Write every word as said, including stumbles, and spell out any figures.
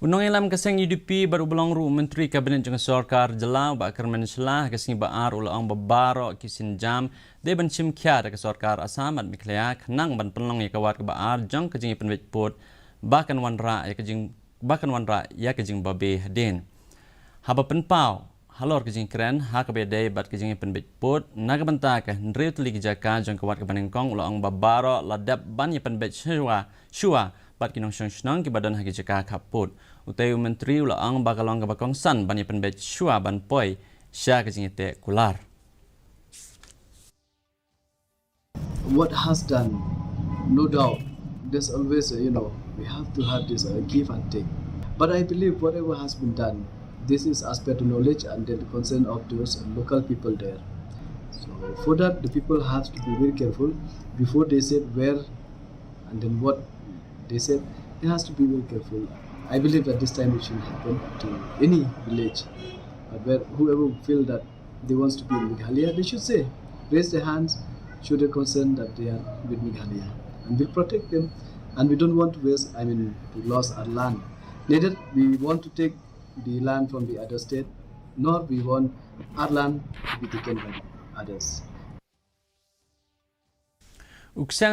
U nongïalam ka seng U D P bad uba long ruh u Myntri Kabinet jong ka Sorkar Jylla, u Bah Kyrmen Shylla, ha ka sngi ba ar u la ong ba baroh ki sienjam dei ban shim khia da ka Sorkar Assam bad Meghalaya khnang ban pynlong ïa ka wad kaba ar jong ka jingïapynbeit pud ba kan wanrah ïa ka jing ba kan wanrah ïa ka jingbabe hadien. Haba pynpaw halor ka jingkren ha kaba ïadei bad ka jingïapynbeit pud na ka bynta ka hynriew tylli ki jaka jong ka wad kaba nyngkong, u la ong ba baroh la dep ban ïapynbeit shuwa shuwa bad ki nongshong shnong kiba don ha ki jaka khap pud. Utei u Myntri u la ong ba ka long kaba kongsan ban ïapynbeit shuwa ban poi sha ka jingïateh kular. What has done, no doubt, there's always, uh, you know, we have to have this, uh, give and take. But I believe whatever has been done, this is as per the knowledge and then the concern of those local people there. So for that, the people have to be very careful before they said where and then what they said. They has to be very careful. I believe that this time it shouldn't happen to any village. But where whoever feel that they wants to be in Meghalaya, they should say, raise their hands, show their concern that they are with Meghalaya, and we'll protect them. And we don't want to waste, I mean, to lose our land. Neither we want to take the land from the other state, nor we want our land to be taken by others. U Ksang